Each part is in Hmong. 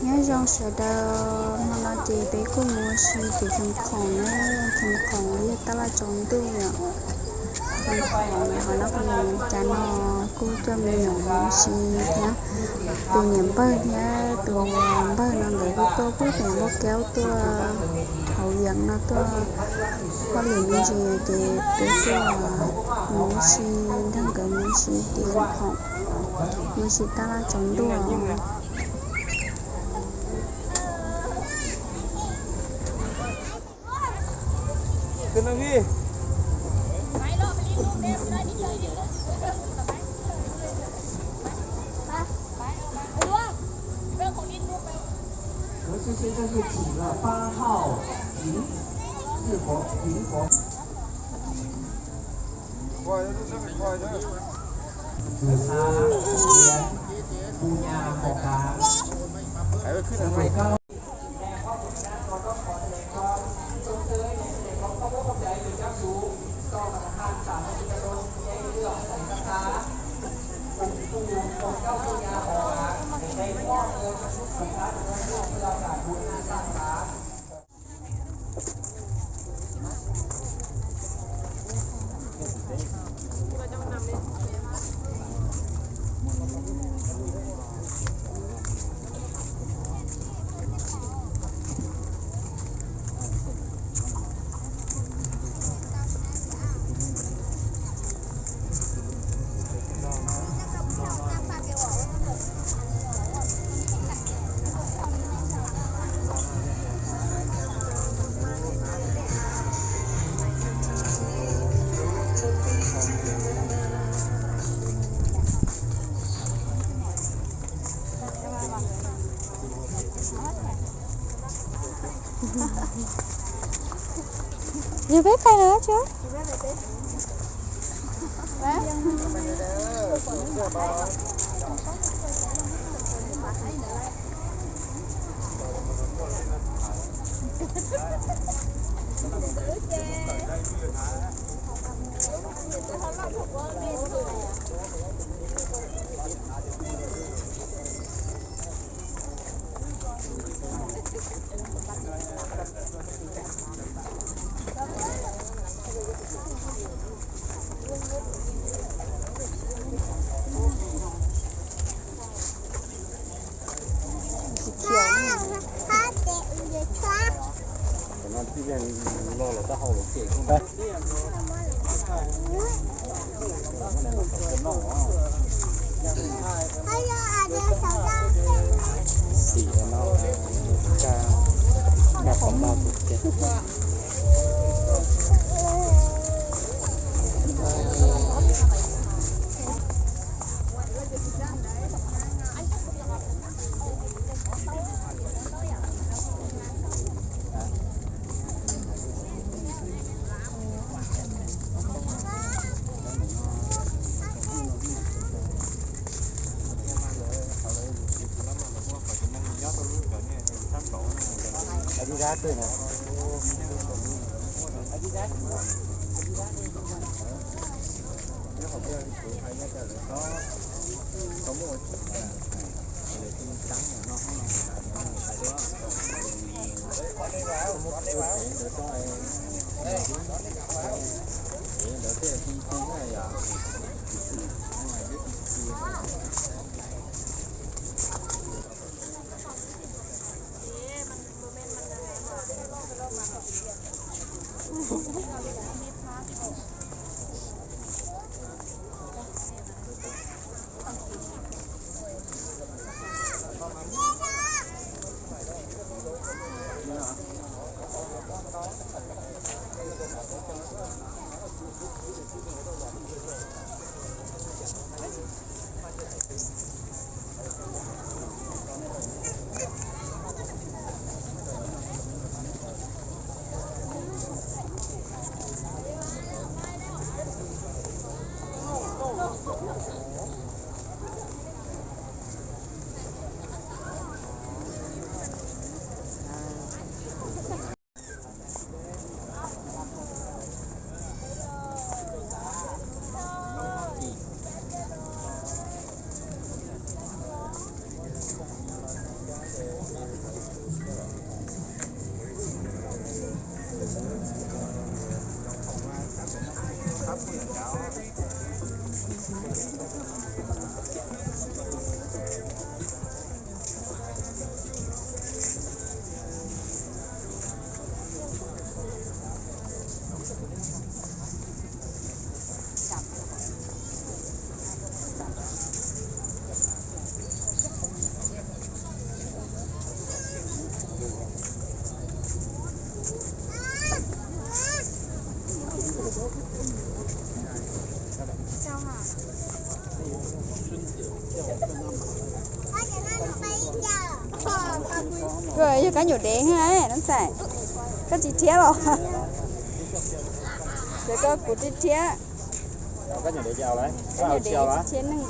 Nyob zoo sawv daws, hmo no ces peb kuj mus ua si tim Khoom Khoom na. Khoom Khoom yog tab laj tsaus ntuj yom. Khoom Khoom ho no kuj mus cas no kuj coj me nyuam mus ua si thiab. Tus niam npawg thiab tus npawg no nkawd kuj tuaj puag pem Npauj Kaub tuaj hauv Vias no tuaj hauj lwm me ntsis ces peb tuaj mus ua si nrog nkawd mus ua si tim Khoom Khoom, mus ua si tab laj tsaus ntuj. Yog peb pais lawm tsis? Xim no, caj, caj qhov muag tus tiag. Koj yog kab nyuam dev no ntxhais, koj tsis rhiab los? Ces koj kuv tsis rhiab. Kab nyuam dev tsis rhiab neeg.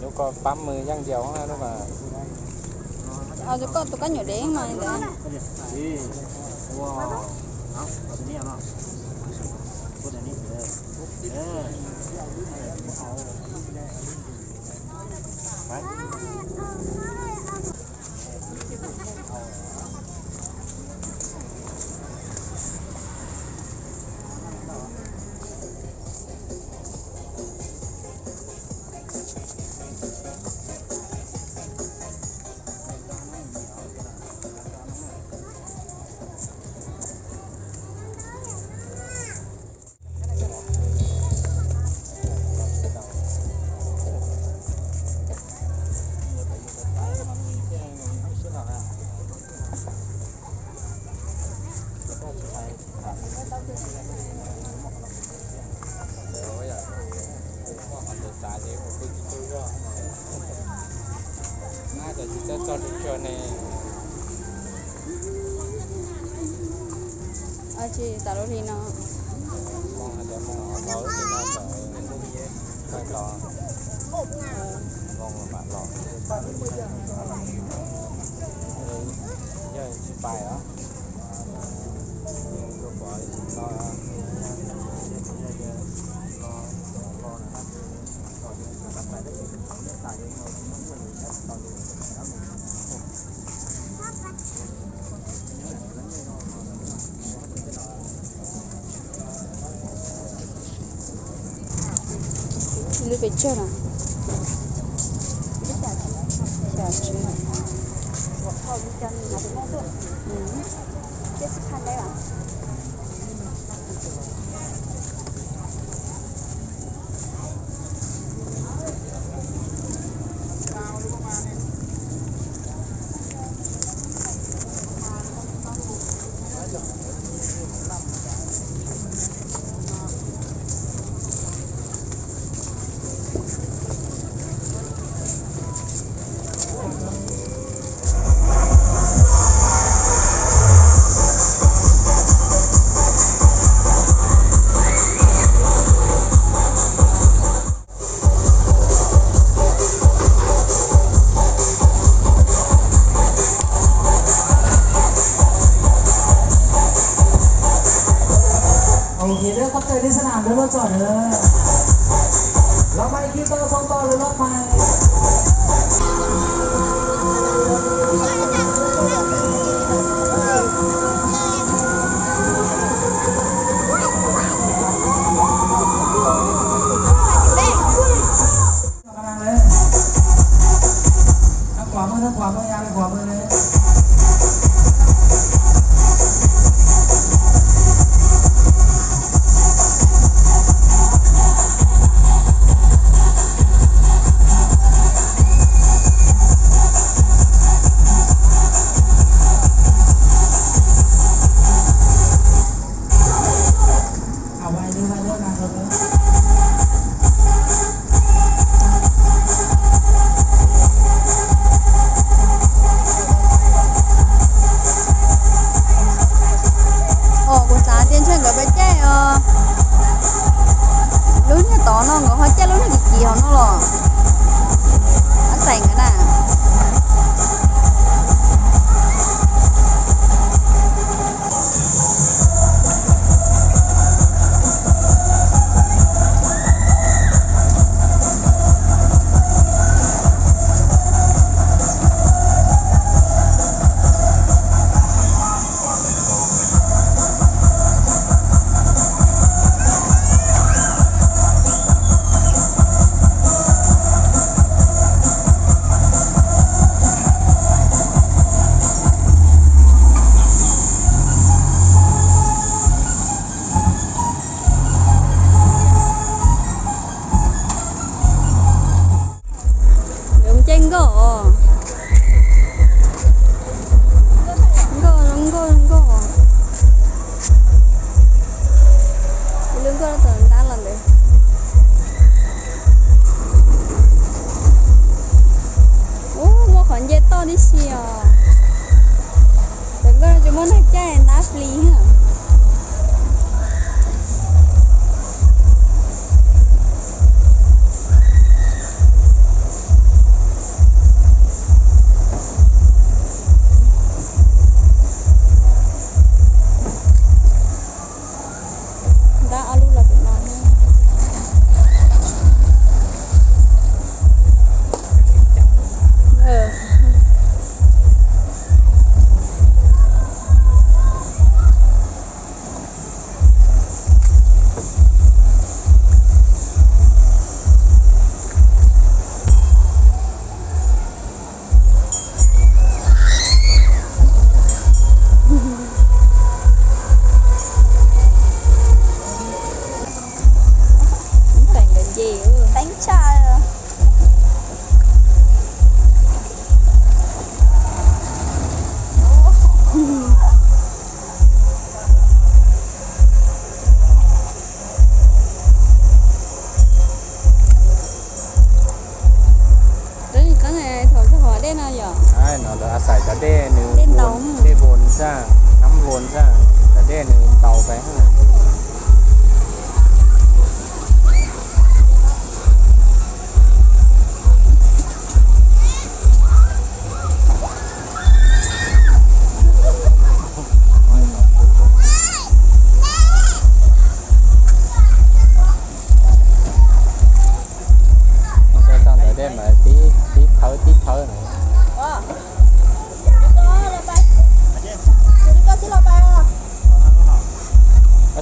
Lub ko pab mws yaj ntiaus lub ko. Koj tus kab nyuam dev mas ntawd. Tsis tas lub hli no. Yog tsis pais os. Lub pes tsawg no? Xya tsib. Kuv xav tias ntshe nkawd pab caij os. Lub niag tod no nkawd ho caij lub niag kim kim hauv no los. Ab xais nkawd na. Muab neeg caij nab plis. Ntab ob lub los pem no. Teeb tshaj. Qeeb qeeb thaum txog hov dej no yom. No lawv xaiv cov dej nws, dej ntaus, dej voos xwb, nab voos xwb, cov dej nws ntaus pes. Txog ntawm dej mas tib thawb tib thawb na.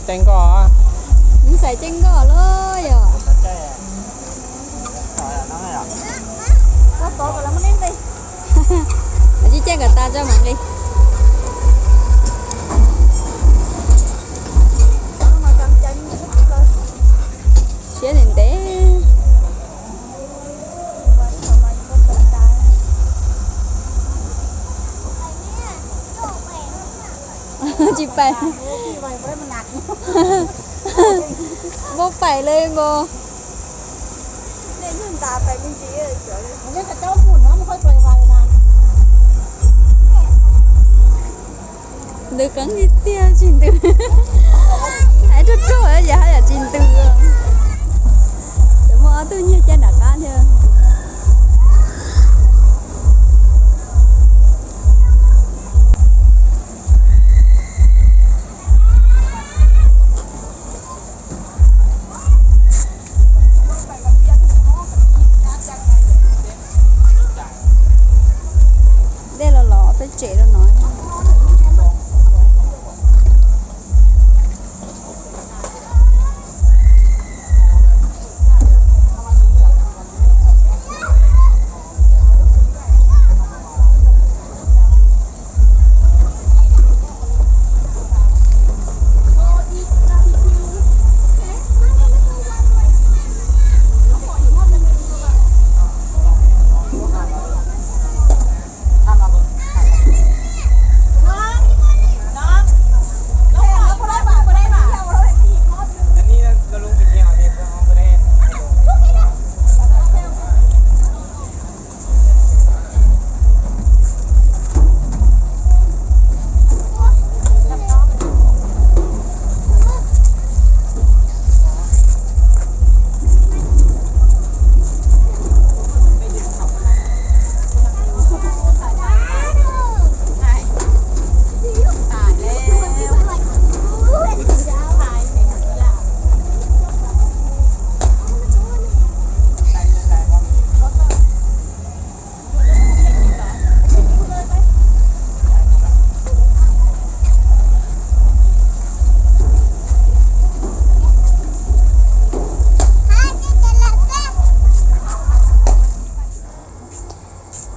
Txaij nkoj, txaij nkoj lawm yom. Tsis caij kom tas tso mam nqis. Siab ntev ntev. Tsis pais. Muab pais li nkaus. Ntws qeeb tiag tiag tsis ntws. Hais ruaj ruaj yam haj yam tsis ntws. Tseem muaj ob tug nyiag caij nram qab thiab. Dej los los peb tsev rau no.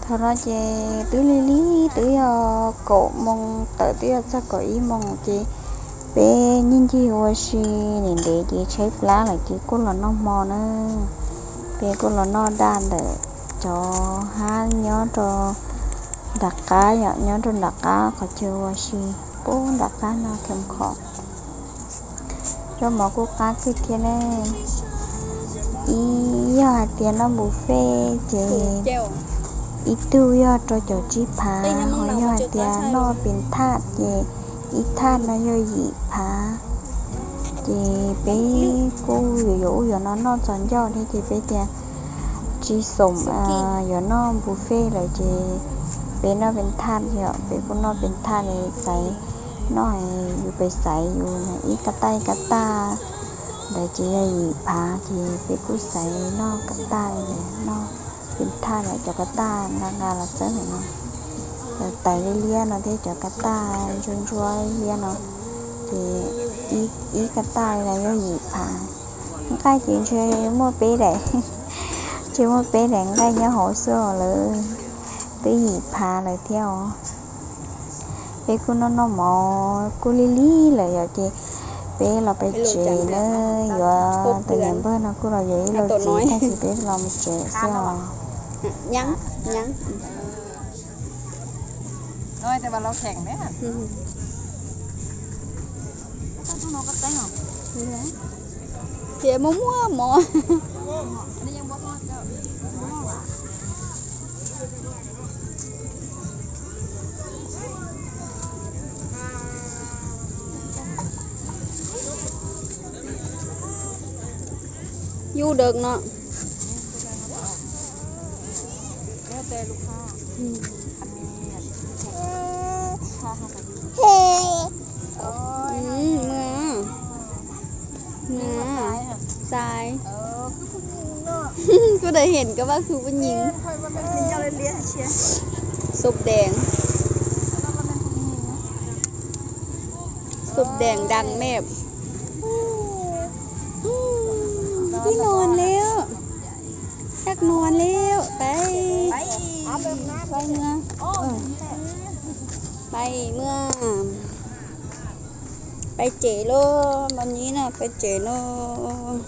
Thaum no ces twb lig lig, twb yog kaum moos tawm, twb yog txog kaum ib moos ces peb ncig ncig ua si ntev ntev ces tshaib plab lawm ces kuj los noj hmo na. Peb kuj los noj daj ntawm cov hab nyob rau nram qab, yog nyob rau nram qab qhov chaw ua si, pub nram qab no khees khom. Zaub mov kuj qab kawg thiab ne. Ib yog hais tias noj buffet ces Ib tug yog rau caum tsib phav, ho yog hais tias noj pes thaj ces ib thaj no yog yim phav. Ces peb kuj yuav yuav ub yuav no noj txog ncauj thiab ces peb tias tsis xoom yuav noj buffet lawm ces peb noj pes thaj yom, peb kuj noj pes thaj li xaiv noj, yus pes xaiv yus ib ka taj ib ka taj ntawd ces yog yim phav ces peb kuj xaiv noj ka taj li ntawd, noj pes thaj lawm cov ka taj nqa nqa los txawb ntawm no, cov tais liab liab no thiab cov ka taj ntsuab ntsuab liab no, ces ib ka taj li ntawd yog yim phav. Nqaij ces ntshe muaj peb daim, ntshe muaj peb daim nqaij nyob hauv xwb os, lawv twb yim phav lawm thiab os. Peb kuj noj noj mov kuj lig lig lawm yom ces peb los pem tsev na, yuav tus niam npawg no kuj los yuav ib lauj txiv tag kis peb los mus tsev xwb os. Tias muaj muaj mov. Yus dawm no. Xaiv, kuv tau hnov koj vaj khwv poj nyieng. Xop dees, xop dees dag meb. Twb nua lawm, sab nua lawm, peb, peb mus, peb mus, peb tsev lauj, no nyib no peb tsev lauj.